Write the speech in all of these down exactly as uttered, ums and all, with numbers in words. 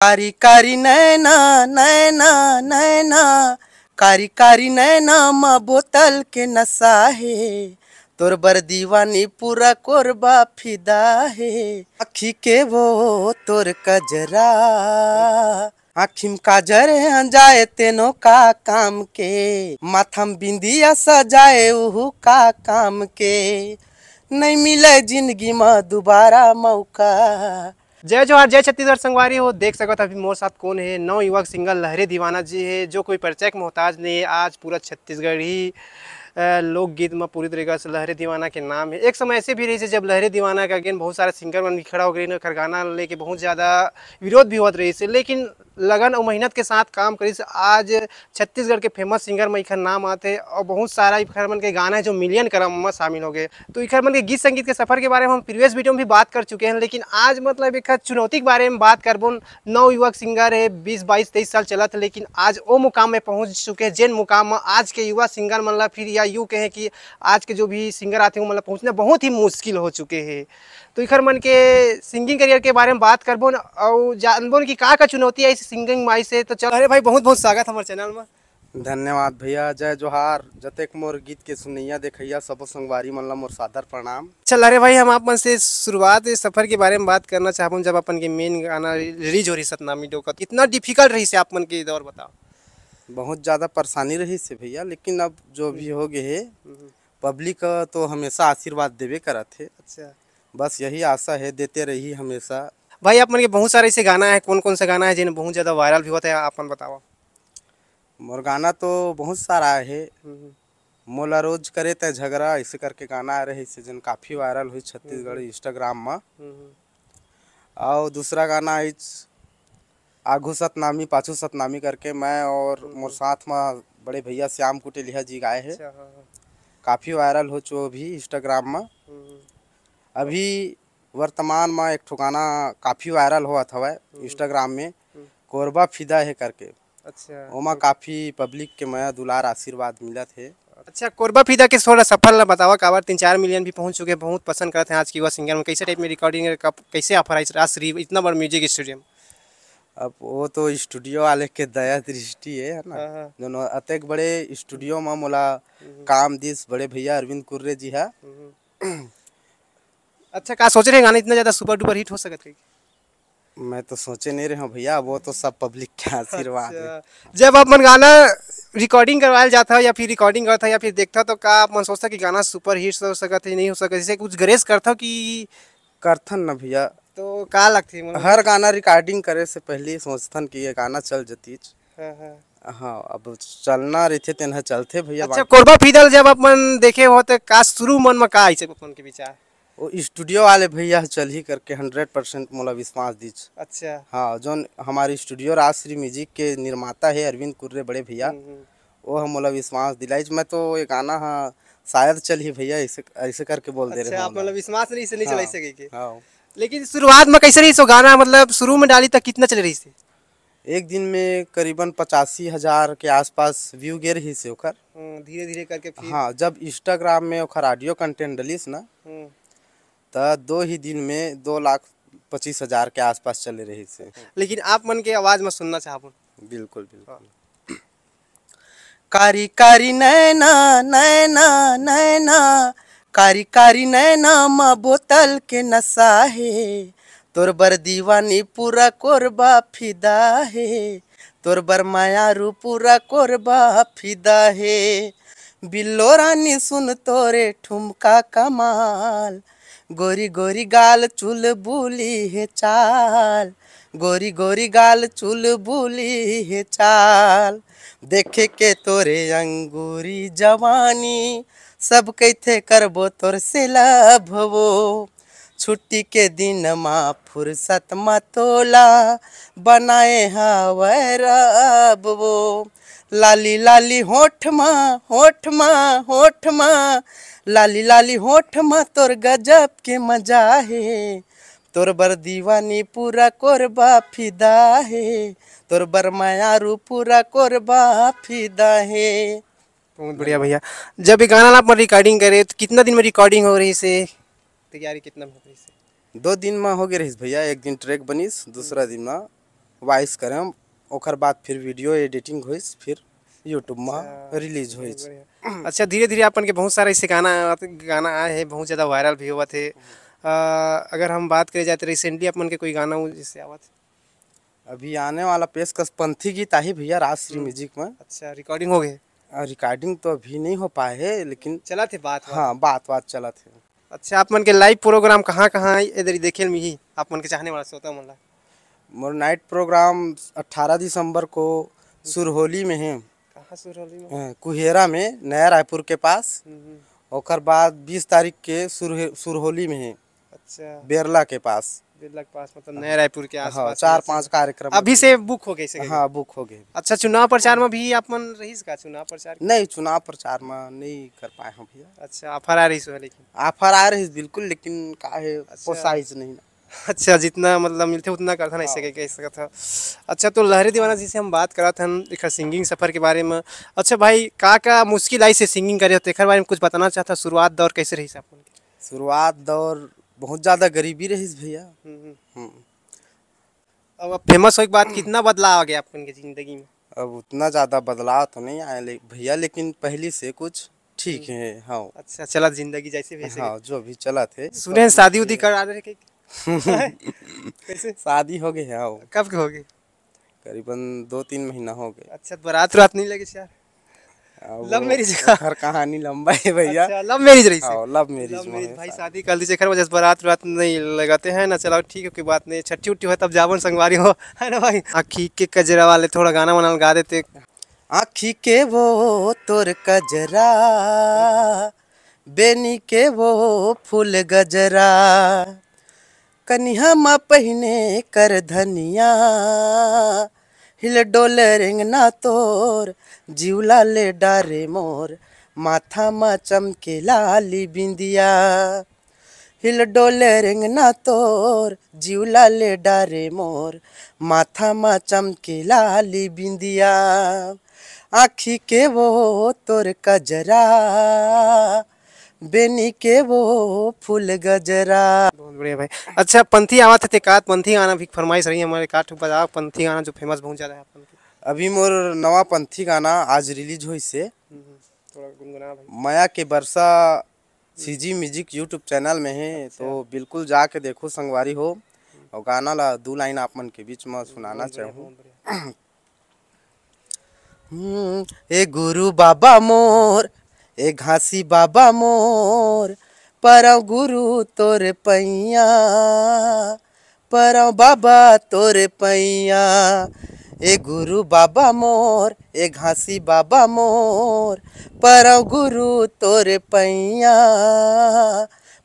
कारी कारी नैना, नैना, नैना, कारी कारी नैना म बोतल के नशा हे। तोर बर दीवानी पूरा कोरबा फिदा हे। आँखी के वो तोर कजरा, आँखी म काजर जाए तेनो का काम के, माथा म बिंदिया सजाए उहू का काम के, नहीं मिले जिंदगी म दोबारा मौका। जय जोहार, जय छत्तीसगढ़ संगवारी हो। देख सकत अभी मोर साथ कौन है, नव युवक सिंगर लहरे दीवाना जी है, जो कोई परिचय के मोहताज नहीं है। आज पूरा छत्तीसगढ़ी, अ, लोकगीत में पूरी तरीका से लहरे दीवाना के नाम है। एक समय ऐसे भी रही है जब लहरे दीवाना के against बहुत सारे सिंगर मन भी खड़ा हो गए, एकर गाना लेके बहुत ज़्यादा विरोध भी होत रही है, लेकिन लगन और मेहनत के साथ काम करी से आज छत्तीसगढ़ के फेमस सिंगर में इखर नाम आथे और बहुत सारा इखर मन के गाना है जो मिलियन क्रम में शामिल हो गए। तो इखर मन के गीत संगीत के सफर के बारे में हम प्रीवियस वीडियो में भी बात कर चुके हैं, लेकिन आज मतलब एक चुनौती के बारे में बात करबो। नव युवक सिंगर है, बीस बाईस तेईस साल चलत है, लेकिन आज वो मुकाम में पहुंच चुके हैं जेन मुकाम में आज के युवा सिंगर मन ला फिर या यू कहें कि आज के जो भी सिंगर आते हैं, मतलब पहुंचना बहुत ही मुश्किल हो चुके हैं। तो इखर मन के सिंगिंग करियर के बारे में बात करबो न, अउ जानबो न कि का का चुनौती आई सिंगिंग में आई से। तो चल, अरे भाई, बहुत बहुत स्वागत हमारे चैनल में। धन्यवाद भैया, जय जोहार। जतेक मोर गीत के सुनैया देखैया सबो संगवारी मन ला मोर सादर प्रणाम। चल, अरे भाई, हम आप मन से शुरुआत इस सफर के बारे में बात करना चाहबो, जब अपन के मेन गाना रिलीज हो रही सतनामी डोकत, कितना डिफिकल्ट रही से आप मन के दौर बताओ। बहुत ज़्यादा परेशानी रही से भैया, लेकिन अब जो भी हो गए है, हम्म। पब्लिक तो हमेशा आशीर्वाद देवे करत है। अच्छा। बस यही आशा है, देते रही हमेशा। भाई, आप मन के बहुत सारे ऐसे गाना है, कौन कौन सा गाना है जिन बहुत ज़्यादा वायरल भी होता है, आप मन बताओ। मोर गाना तो बहुत सारा है। हम्म। मोला रोज करे तै झगड़ा, ऐसे करके गाना आ रहे से, जन काफ़ी वायरल हुई छत्तीसगढ़ हम्म। इंस्टाग्राम में। हम्म। और दूसरा गाना है आघू सतनामी पाछू सतनामी करके, मैं और हम्म। मोर साथ में बड़े भैया श्याम कुटेलिया जी गाए हैं। अच्छा, हाँ, हाँ। काफ़ी वायरल हो चो भी इंस्टाग्राम में। हम्म। अभी वर्तमान में एक ठो गाना काफ़ी वायरल होत हवय हम्म। इंस्टाग्राम में, हम्म। कोरबा फिदा है करके। अच्छा। ओमा काफ़ी पब्लिक के मया दुलार आशीर्वाद मिलत है। अच्छा, कोरबा फिदा के थोड़ा सफर ला बतावा, काबर तीन चार मिलियन भी पहुंच चुके हैं, बहुत पसंद करते हैं आज के युवा सिंगर में। कैसे टाइप में रिकॉर्डिंग है, कब, कैसे ऑफर आई राजश्री इतना बड़ा म्यूजिक स्टूडियो में? अब वो तो स्टूडियो वाले के दया दृष्टि है, है ना? हाँ, हाँ। जोन अतेक बड़े स्टूडियो में मोला हम्म। काम दिस बड़े भैया अरविंद कुर्रे जी हा। हम्म। अच्छा, का सोच रहे हैं गाना इतना ज़्यादा सुपर डुपर हिट हो सकत है? मैं तो सोचे नहीं रहे हूँ भैया, वो तो सब पब्लिक के आशीर्वाद है। अच्छा, जब आप मन गाना रिकॉर्डिंग करवाए जाता हो या फिर रिकॉर्डिंग करता हो या फिर देखता हो, तो का आप मन सोचता कि गाना सुपर हिट हो सकत है, नहीं हो सकत, जैसे कुछ गेस करता हो कि करथन ना भैया। तो का लगथे, मतलब? हर गाना रिकॉर्डिंग करे से पहले सोचथन कि ये गाना चल जतीच। हाँ, हाँ। हाँ, अब चलना रहिथे तेन ह चलथे भैया। अच्छा, बाकी कोरबा फिदा ल जब अपन देखे हो तो का शुरू मन में का आइस अपन के विचार? वो स्टूडियो वाले भैया ह चलही करके हंड्रेड परसेंट मोला विश्वास दीच। अच्छा। हाँ, जोन हमारे स्टूडियो राजश्री म्यूजिक के निर्माता है अरविंद कुर्रे बड़े भैया, हम्म, हम्म। वो ह मोला विश्वास दिलाइच। मैं तो ये गाना ह शायद चलही भैया, ऐसे, ऐसे करके बोल दे रहे अच्छा, हो आप ना। मतलब विश्वास नहीं से नहीं हाँ, चलाई सके के। हाँ। लेकिन शुरुआत में कैसे रही सो गाना, मतलब शुरू में डाली तक कितना चले रही से? एक दिन में करीबन पचासी हजार के आसपास व्यू गे रही से ओकर। हम्म, धीरे धीरे करके फिर। हाँ, जब इंस्टाग्राम में ओकर ऑडियो कंटेंट डलिस ना, हम्म। त दो ही दिन में दो लाख पच्चीस हजार के आसपास चले रही से। लेकिन आप मन के आवाज में सुनना चाहबो। बिल्कुल, बिल्कुल। हाँ। कारी कारी नैना, नैना, नैना, कारी कारी नैना म बोतल के नशा हे। तोर बर दीवानी पूरा कोरबा फिदा हे, तोर बर मयारू पूरा कोरबा फिदा हे। बिल्लो रानी सुन तोरे ठुमका कमाल, गोरी गोरी गाल चुलबुली हे चाल, गोरी गोरी गाल चुलबुली हे चाल। देखे के तोरे अंगूरी जवानी, सब कहिथे करबो तोर से लभवो। छुट्टी के दिन मा फुर्सत मा तोला, बनाए हवय रब वो। लाली लाली होठ मा, होठ मा, होठ मा, लाली लाली होठ मा तोर गजब के मजा हे। तोर बर दीवानी पूरा कोरबा फिदा हे, तोर बर मयारू पूरा कोरबा फिदा हे। बहुत बढ़िया भैया। जब ये गाना ला अपन रिकॉर्डिंग करे तो कितना दिन में रिकॉर्डिंग हो रही से, तैयारी कितना में हो रही से? दो दिन में हो गए रहीस भैया, एक दिन ट्रैक बनिस, दूसरा दिन में वॉइस करें, ओकर बाद फिर वीडियो एडिटिंग होइस, फिर YouTube में अच्छा, रिलीज बहुत होइस। बढ़िया। अच्छा, धीरे धीरे अपन के बहुत सारा ऐसे गाना, गाना आए हैं, बहुत ज़्यादा वायरल भी होवत है। अ, अगर हम बात करे जाए तो रिसेंटली अपन के कोई गाना उ जैसे आवत है? अभी आने वाला पेशकश पंथी गीत आही भैया, राजश्री हम्म। म्यूजिक में। अच्छा, रिकॉर्डिंग हो गए? अ, रिकॉर्डिंग तो अभी नहीं हो पाए है, लेकिन चलत है बात, बात। हाँ, बात, बात चलत है। अच्छा, आप मन के लाइव प्रोग्राम कहाँ, कहाँ इधर ही देखे ल मिलही, आप मन के चाहने वाला श्रोता मन ला? मोर नाइट प्रोग्राम अठारह दिसंबर को सुरहोली में है। कहाँ सुरहोली में? हाँ, कुहेरा में, नया रायपुर के पास। हम्म, हम्म। ओकर बाद बीस तारीख के सुरहे-, सुरहोली में है, अच्छा। बेरला के पास। बेरला के पास, मतलब नया रायपुर के हाँ, आसपास चार में पांच से। कार्यक्रम अभी से बुक हो गए से? हाँ, बुक हो गए। अच्छा, चुनाव प्रचार में भी आप मन रहिस का, चुनाव प्रचार के? नहीं, चुनाव प्रचार में नहीं कर पाए हैं भैया। अच्छा, ऑफर आ रहिस हो लेकिन? ऑफर आ रहिस बिल्कुल, लेकिन का है, अच्छा। पोसाइज नहीं ना। अच्छा, जितना मतलब मिलथे उतना करथन, ऐसे हाँ। कह, कह सकत ह। अच्छा, तो लहरे दीवाना जी से हम बात करत हन एखर सिंगिंग सफर के बारे में। अच्छा भाई, का, का मुश्किल आइस हे सिंगिंग करे हो, तेखर बारे में कुछ बताना चाहत ह? शुरुआत दौर कैसे रहिस आप मन के? शुरुआत दौर बहुत ज़्यादा गरीबी रहिस भैया। हम्म, हम्म। हम्म। अब, अब फेमस होए के बाद कितना बदलाव आ गया आप मन के जिंदगी में? अब उतना ज़्यादा बदलाव तो नहीं आया ले-, भैया, लेकिन पहली से कुछ ठीक हम्म। है, हाँ। अच्छा, चलत जिंदगी जैसे भी, ऐसे हाँ, भी। जो भी चलत है, सुने हैं सब शादी ठीक उदी है। करा दे रहे कि? कैसे? शादी हो गई है, हाँ। कब के हो गई? करीबन दो तीन महीना हो गए। अच्छा, बारात रात नहीं लगे यार? आ, वो लव मैरिज का? ओकर कहानी लंबा है भैया। अच्छा, लव मैरिज रही से? हाँ, लव मैरिज लव में मैरिज है भाई, शादी। शादी कर लीजिए, एकर वजह से बारात रात नहीं लगाते हैं ना। चलो ठीक है, कोई बात नहीं, छट्ठी उट्ठी हो तब जावन संगवारी हो, है ना भाई? आँखी के कजरा वाले थोड़ा गाना वाना गा देते। आँखी के वो तोर कजरा, बेनी के वो फूल गजरा, कनिहा म पहिने कर धनिया, हिल डोल रेंगना तोर, जिउला ले डारे मोर, माथा म चमके लाली बिंदिया। हिल डोल रेंगना तोर, जिउला ले डारे मोर, माथा म चमके लाली बिंदिया। आँखी के वो तोर कजरा, बेनी के वो फूल गजरा। बहुत बढ़िया भाई। अच्छा, पंथी आवत हे, ते का पंथी गाना भी फरमाइश रही हमारे, का ठो बजाओ पंथी गाना जो फेमस बहुत ज़्यादा है अपन के। अभी मोर नवा पंथी गाना आज रिलीज होइस हे। हम्म, हम्म। थोड़ा गुनगुना भाई। मया के बरसा हम्म। सीजी म्यूजिक YouTube चैनल में है, अच्छा। तो बिल्कुल जाके देखो संगवारी हो। हम्म। और गाना ला दू लाइन आप मन के बीच में सुनाना बहुत बढ़िया, चाहूँ। बहुत बढ़िया। हम्म, ए गुरु बाबा मोर, ए घासी बाबा मोर, परव गुरु तोर पैया, परव बाबा तोर पैया। ए गुरु बाबा मोर, ए घासी बाबा मोर, परव गुरु तोर पैया,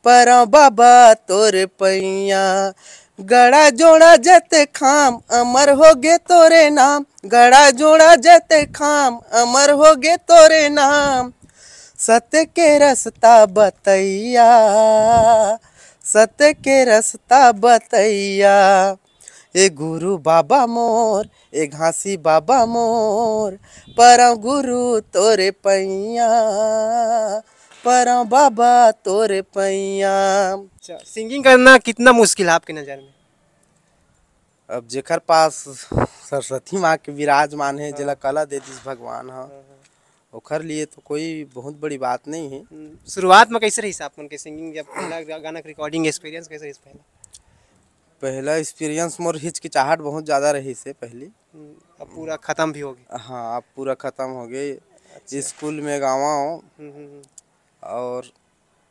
परव बाबा तोर पैया। गड़ा जोड़ा जत खाम, अमर होगे तोरे नाम। गड़ा जोड़ा जत खाम, अमर होगे तोरे नाम। सत्य के रस्ता बतैया, सत्य के रस्ता बतैया। ए गुरु बाबा मोर, ए घासी बाबा मोर, परव गुरु तोरे पैया, परव बाबा तोरे पैया। अच्छा, सिंगिंग करना कितना मुश्किल है आपके नज़र में? अब जेकर पास सरस्वती माँ के विराजमान है, हाँ। जेला कला दे दिस भगवान ह, हाँ, हाँ। ओखर लिए तो कोई बहुत बड़ी बात नहीं है। हम्म, शुरुआत में कैसे रहिस आप मन के सिंगिंग, जब पहला गा-, गाना के रिकॉर्डिंग एक्सपीरियंस कैसे रहिस पहला? पहला एक्सपीरियंस मोर हिचकिचाहट बहुत ज़्यादा रहिस हे पहली। हम्म, अब पूरा खत्म भी हो गई। हाँ, अब पूरा खत्म हो गई। अच्छा। स्कूल में गावा हूँ हम्म, हम्म, हम्म। और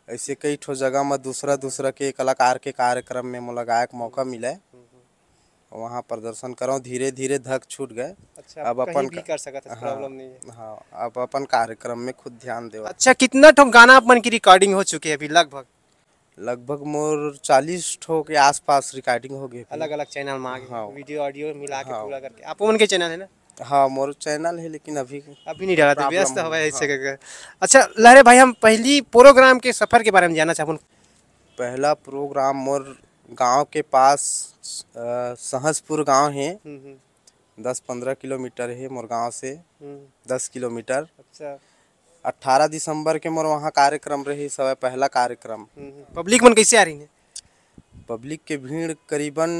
ऐसे कई ठो जगह में दूसरा दूसरा के कलाकार के कार्यक्रम में मोला गायक मौका मिले। हम्म, हम्म। वहाँ प्रदर्शन करो, धीरे धीरे धक छूट गए। अच्छा, अब अब अपन कहीं भी का-, कर सकत है, हाँ, प्रॉब्लम नहीं है। हाँ, अब अपन कार्यक्रम में खुद ध्यान देवा। अच्छा, कितना ठो गाना आप मन की रिकॉर्डिंग हो चुकी है अभी लगभग? लगभग मोर चालीस ठो के आसपास रिकॉर्डिंग हो गए। अलग-अलग चैनल में आ गए, हाँ। वीडियो ऑडियो मिला के हाँ। पूरा करके। आप मन के चैनल है ना? हाँ, मोर चैनल है, लेकिन अभी अभी नहीं डाला, तो प्रॉब्लम व्यस्त है, हवा है इससे हाँ। करके। अच्छा, लहरे भाई, हम पहली प्रोग्राम के सफर के बारे में जानना चाहबो। पहला प्रोग्राम मोर गांव के पास, अ, सहसपुर गांव है। हम्म, हम्म। दस पन्द्रह किलोमीटर है मोर गांव से। हम्म। दस किलोमीटर। अच्छा। अठारह दिसंबर के मोर वहाँ कार्यक्रम रहिस हवय, पहला कार्यक्रम। हम्म, हम्म। पब्लिक मन कैसे आ रही है? पब्लिक के भीड़ करीबन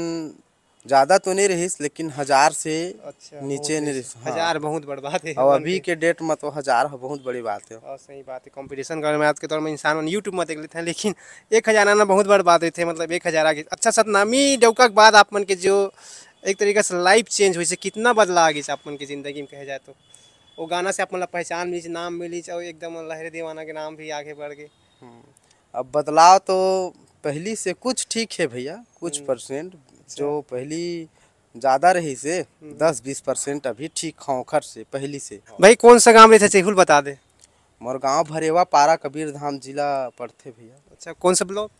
ज्यादा तो नहीं रहिस, लेकिन हजार से अच्छा, नीचे बहुत नहीं रहिस। रहिस। हाँ। हजार बहुत बड़ बात है, अउ अभी के डेट में तो हजार ह बहुत बड़ी बात है। और सही बात है, कंपटीशन के दौर में, आज के दौर में इंसान मन YouTube में देख लेते हैं, लेकिन एक हजार आना बहुत बड़ बात रहते, मतलब एक हजार आगे। अच्छा, सतनामी डौका के बाद आप मन के जो एक तरीका से लाइफ चेंज हुई से, कितना बदला आ गई आप मन के जिंदगी में, कहे जाए तो वो गाना से आप मन ला पहचान मिली, नाम मिली, और एकदम लहरे दीवाना के नाम भी आगे बढ़ गए। हम्म। अब बदलाव तो पहली से कुछ ठीक है भैया, कुछ हम्म। परसेंट। अच्छा। जो पहली ज्यादा रहिस हे, हम्म। दस बीस परसेंट अभी ठीक हौं ओखर से, पहली से। भाई, कौन सा गांव रहथे, चेहुल बता दे। मोर गांव भरेवा पारा, कबीर धाम जिला पड़थे भैया। अच्छा, कौन सा block?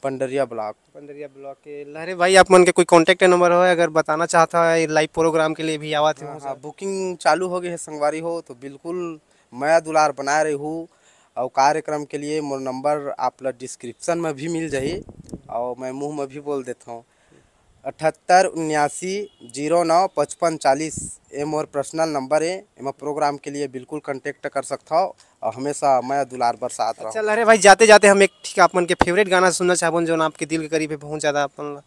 Pandariya block. Pandariya block के। लहरे भाई, आप मन के कोई कॉन्टैक्ट नंबर हो, अगर बताना चाहता है, लाइव प्रोग्राम के लिए भी आवत है हाँ, वहाँ से। हाँ, बुकिंग चालू हो गई है संगवारी हो, तो बिल्कुल मया दुलार बनाए रहू। और कार्यक्रम के लिए मोर नंबर आप ला डिस्क्रिप्शन में भी मिल जाही, और मैं मुंह में भी बोल देता हूँ, अठहत्तर उन्यासी जीरो नौ पचपन चालीस, ये मोर पर्सनल नंबर है। एमा प्रोग्राम के लिए बिल्कुल कॉन्टैक्ट कर सकता हो, और हमेशा मया दुलार बरसात रहो। अच्छा, लहरे भाई, जाते जाते हम एक ठीक आप मन के फेवरेट गाना सुनना चाहबन, जो आपके दिल के करीब है बहुत ज्यादा अपन ला।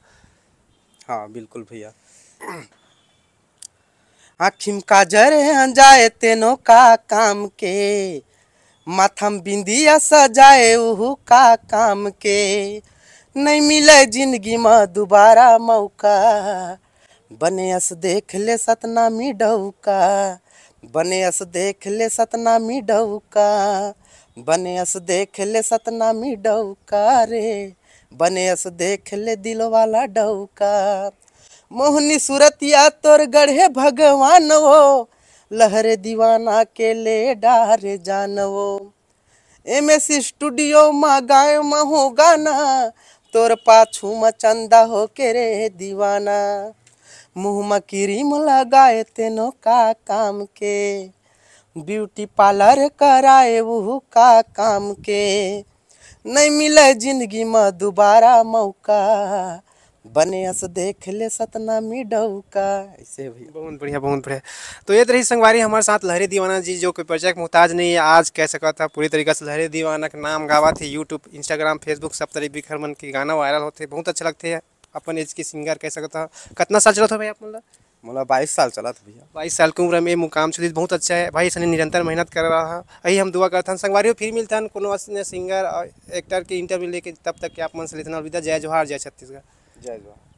हाँ, बिल्कुल भैया। आँखी म काजर अंजाए तेनो का काम के, माथा म बिंदिया सजाए उहू का काम के। नइ मिले जिंदगी म दुबारा मौका, बने अस देख ले सतनामी डौका, बने अस देख ले सतनामी डौका, बने अस देख ले सतनामी डौका रे, बने अस देख ले दिल वाला डौका। मोहनी सूरतिया तोर गढ़े भगवान वो, लहरे दीवाना के ले डारे जान वो। एमएस स्टूडियो मा गाए महू गाना, तोर पाछू मा चंदा हो के रे दीवाना। मुँह मा क्रीम लगाए तेनो का काम के, ब्यूटी पार्लर कराए उहू का काम के। नइ मिले जिंदगी मा दुबारा मौका, बने अस देख ले सतनामी डौका। ऐसे है भैया। बहुत बढ़िया, बहुत बढ़िया। तो ये तो रही संगवारी हमारे साथ लहरे दीवाना जी, जो कोई परिचय के मोहताज नहीं है। आज कह सकत था पूरी तरीका से लहरे दीवाना के नाम गावत है, YouTube, Instagram, Facebook, सब तरह बिखर मन के गाना वायरल होते, बहुत अच्छा लगते हैं। अपन एज के सिंगर कह सकत हा। कितना साल चलत हो भाई आप मन ला? मोला बाईस साल चलत भैया। बाईस साल के उम्र में मुकाम छुलिस, बहुत अच्छा है भाई, इसने निरंतर मेहनत कर रहा है। यही हम दुआ करथन संगवारी हो, फिर मिलथन कोनो अइसने सिंगर और एक्टर के इंटरव्यू लेके, तब तक के आप मन से लेथन अलविदा। जय जोहार, जय छत्तीसगढ़। जय जोहार।